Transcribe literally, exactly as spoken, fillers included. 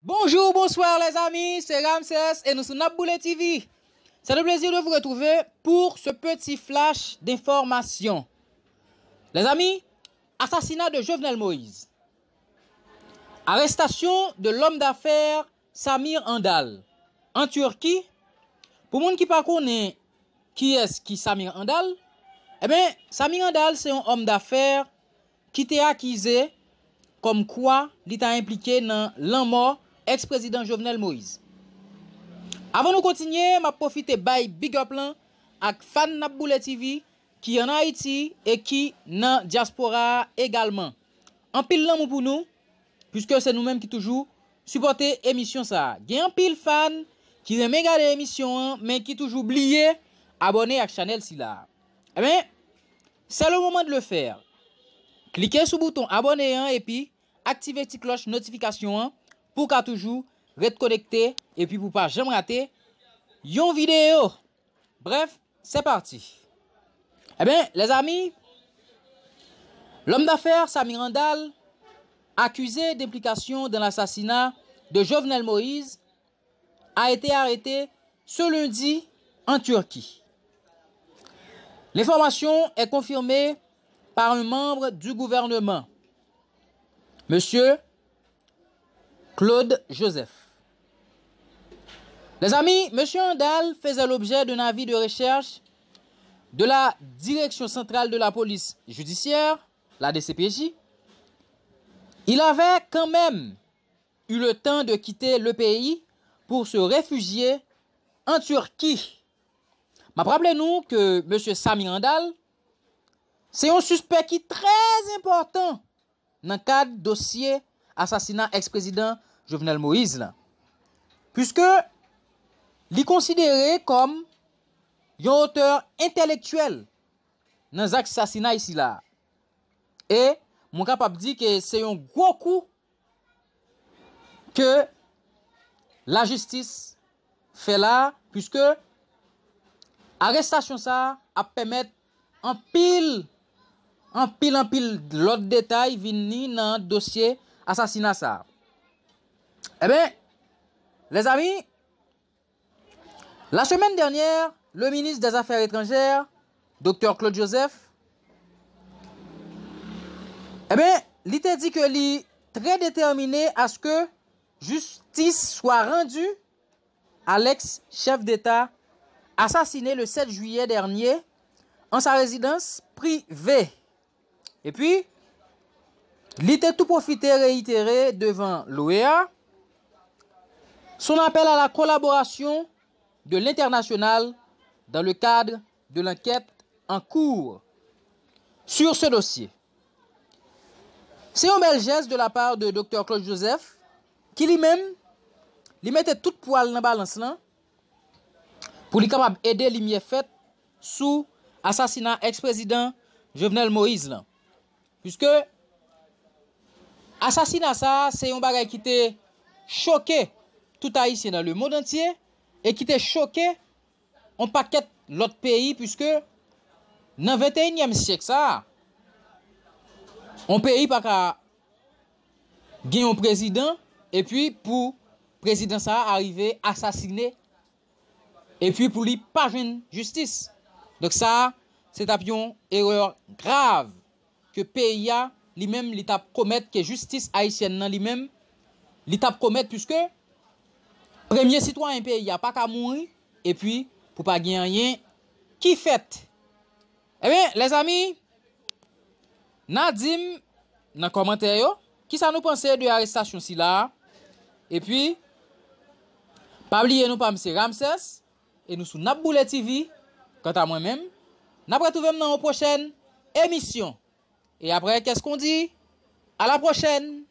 Bonjour, bonsoir les amis, c'est Ramsès et nous sommes Nap Boule T V. C'est le plaisir de vous retrouver pour ce petit flash d'information. Les amis, assassinat de Jovenel Moïse. Arrestation de l'homme d'affaires Samir Handal en Turquie. Pou moun ki pa konnen kiyès ki Samir Handal, ebyen, Samir Handal se yon òm dafè ki te akize kòmkwa li ta enplike nan lanmò ex-prezidan Jovenel Moïse. Avan nou kontinye, m ap pwofite bay big up lan ak fan Nap Boule T V ki ann Ayiti e ki nan dyaspora a egalman. Anpil lanmou pou nou, piske se nou menm ki toujou sipòte emisyon sa a. Gen anpil fan ki renmen gade emisyon an, men ki toujou bliye abòne ak chanèl sila a. Ebyen, c'est le moment de le faire. Klike sou bouton abòne an epi aktive ti klòch notifikasyon an pou w ka toujou ret konekte epi pou w pa janm rate yon videyo. Bref, c'est parti. Ebyen, les amis, l'homme d'affaires Samir Handal, accusé d'implication dans l'assassinat de Jovenel Moïse, a été arrêté ce lundi en Turquie. L'information est confirmée par un membre du gouvernement, monsieur Claude Joseph. Les amis, monsieur Handal faisait l'objet d'un avis de recherche de la Direction centrale de la police judiciaire, la D C P J. Il avait quand même eu le temps de quitter le pays pour se réfugier en Turquie. M ap raple nou ke mesye Samir Handal se yon sispè ki trè enpòtan nan kad dosye asasina ex-prezidan Jovenel Moïse lan, piske li konsidere kòm yon otè entèlektyèl nan zak sasinay sila a. E mwen kapab di ke se yon gwo kou ke lajistis fè la, piske arestasyon sa a ap pèmèt anpil, anpil, anpil lòt detay vini nan dosye asasina sa a. Ebyen, lèzami, la semaine dernière, le ministre des Affaires étrangères, Docteur Claude Joseph, ebyen, li te di ke li très déterminé à ce que justice soit rendue à l'ex-chef d'État assassiné le sept juillet dernier en sa résidence privée. Epi, li te tou pwofite reyitere devan l'O E A son appel à la collaboration de l'international dans le cadre de l'enquête en cours sur ce dossier. Se yon bèl jès de la part de Docteur Claude Joseph, ki li menm, li mete tout pwa l nan balans lan pou li kapab ede limyè fèt sou asasina ex-prezidan Jovenel Moïse lan. Piske asasina sa a, se yon bagay ki te choke tout Ayisyen dans le monde entier e ki te choke yon pakèt lòt peyi, piske nan venteyinyèm syèk sa a, yon peyi pa ka gen yon prezidan, epi pou prezidan sa a arive asasine, epi pou li pa jwenn jistis. Donk sa a, se t ap yon erè grav ke peyi a, li menm, li t ap komèt, ke jistis ayisyèn nan, li menm, li t ap komèt, piske premye sitwayen peyi a pa ka mouri, epi pou pa gen anyen ki fèt. Ebyen, lèzami, n a di m nan kòmantè yo, kisa nou panse de arestasyon sila a? Epi, pa bliye nou pa m se Ramsès, e nou sou N ap Boule T V. Kanta mwen menm, n ap retwouve m nan yon pwochèn emisyon. E aprè, qu'est-ce qu'on dit? À la prochaine!